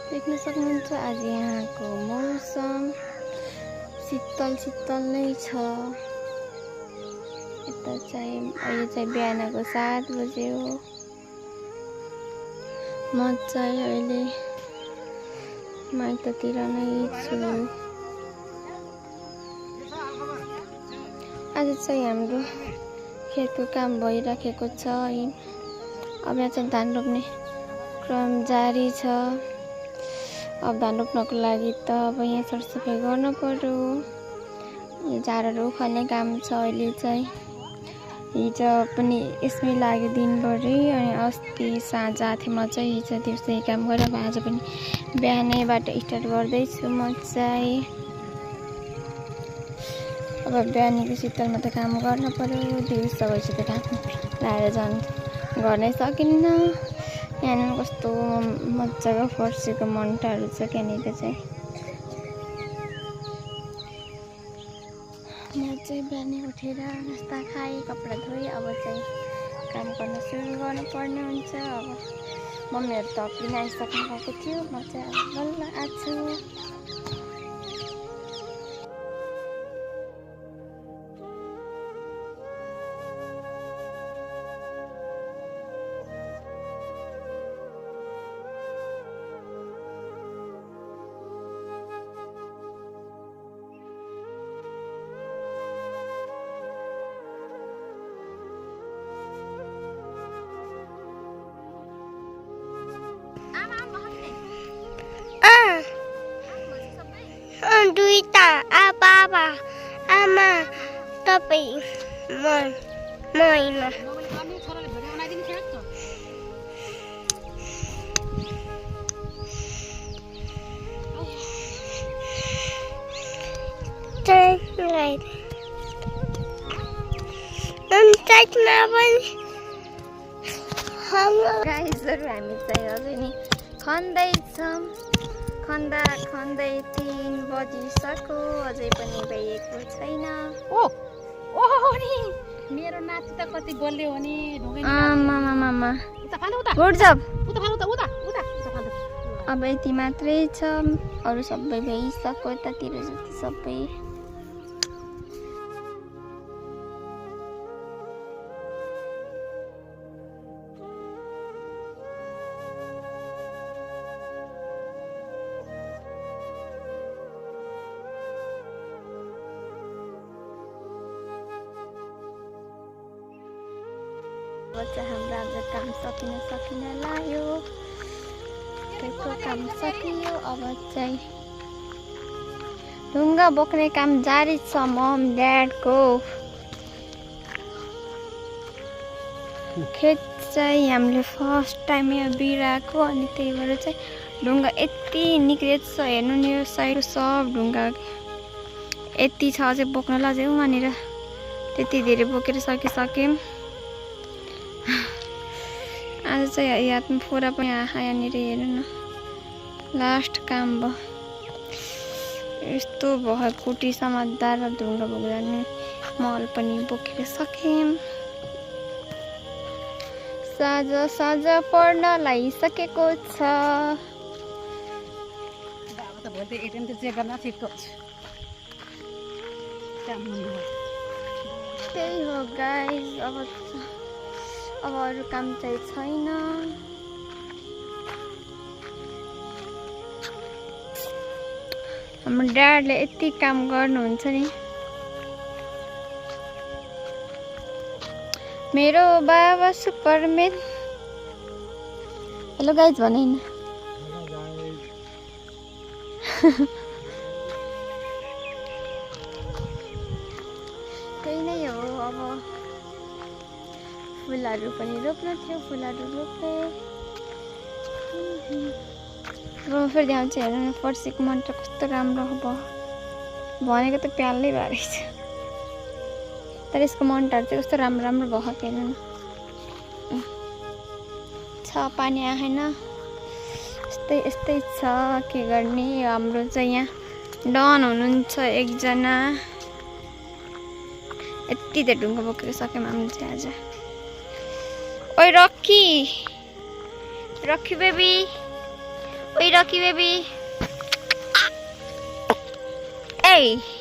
देख्न सक्नुहुन्छ आज यहाँको मौसम शीतल शीतल नै छ। यता चाहिँ अहिले चाहिँ बिहानको 7 बजे हो। म चाहिँ अहिले माइततिर नै छु। आज चाहिँ हाम्रो खेतको काम भइराखेको छ। अब यहाँ चाहिँ धान रोप्ने क्रम जारी छ। अब धान रोप्नको लागि त अब यहाँ सरसफाइ गर्न पर्यो। यो झारहरू उखाल्ने काम छ अहिले चाहिँ। हिजो पनि यसमै लाग्यो दिनभरि अनि अस्ति साँझ आथे म चाहिँ हिजो दिउँसै काम गरेर आज पनि बिहानैबाट स्टार्ट गर्दैछु म चाहिँ। अब बिहानीको शीतलमा त काम गर्न पर्यो। दिउँसो भएपछि त काम लाएर जानु गर्नै सकिन्न। यहाँनिर कस्तो मजाको फर्सीको मन्टाहरू छ त्यहाँनिर चाहिँ। म चाहिँ बिहानै उठेर नास्ता खाएँ, कपडा धोएँ। अब चाहिँ काम गर्न सुरु गर्नुपर्ने हुन्छ। अब मम्मीहरू त अघि नै आइसक्नु भएको थियो। म चाहिँ अब बल्ल आछु। दुईटा बाबा आमा तपाईँ म होइन गाइजहरू हामी चाहिँ अझै नि खन्दैछौँ। खन्दा खन्दै 3 बजिसक्यो, अझै पनि भइएको छैन। मेरो नाति त कति बलियो भने आमामामा गुड जब। अब यति मात्रै छ, अरू सबै भइसक्यो। यतातिर जति सबै हाम्रो काम सकिन लाग्यो। त्यसको काम सकियो। अब चाहिँ ढुङ्गा बोक्ने काम जारी छ मम ड्याडको। खेत चाहिँ हामीले फर्स्ट टाइम यहाँ बिराएको अनि त्यही भएर चाहिँ ढुङ्गा यति निक्लेको छ। हेर्नु नि यो साइड सब ढुङ्गा यति छ। अझै बोक्नलाई अझै वहाँनिर त्यति धेरै बोकेर सकिसक्यौँ। आज चाहिँ यादमा फोरा पनि यहाँनिर हेर्नु न, लास्ट काम भयो। यस्तो भयो कुटी समात्दा र ढुङ्गा बोक्दा नि मल पनि बोकेर सक्यौँ। साँझ पर्न लागिसकेको छ। त्यही हो गाइस। अब अरू काम चाहिँ छैन। हाम्रो ड्याडले यति काम गर्नुहुन्छ नि। मेरो बाबा सुपरम्यान। हेलो गाइज भने नि। त्यही नै हो। अब फुलहरू पनि रोप्नु थियो, फुलहरू रोपे। अब फेरि देखाउँछु हेर्नु न, फर्सीको मन्टा कस्तो राम्रो भयो। भनेको त प्यालै भएर रहेछ, तर यसको मन्टाहरू चाहिँ कस्तो राम्रो राम्रो भयो। हेर्नु न, छ पानी आएन। यस्तै छ, के गर्ने। हाम्रो चाहिँ यहाँ डन हुनुहुन्छ एकजना। यति धेरै ढुङ्गा बोकेर सक्यौँ हामीले चाहिँ आज। ओइ रक्की baby Oi, Rocky baby. Hey.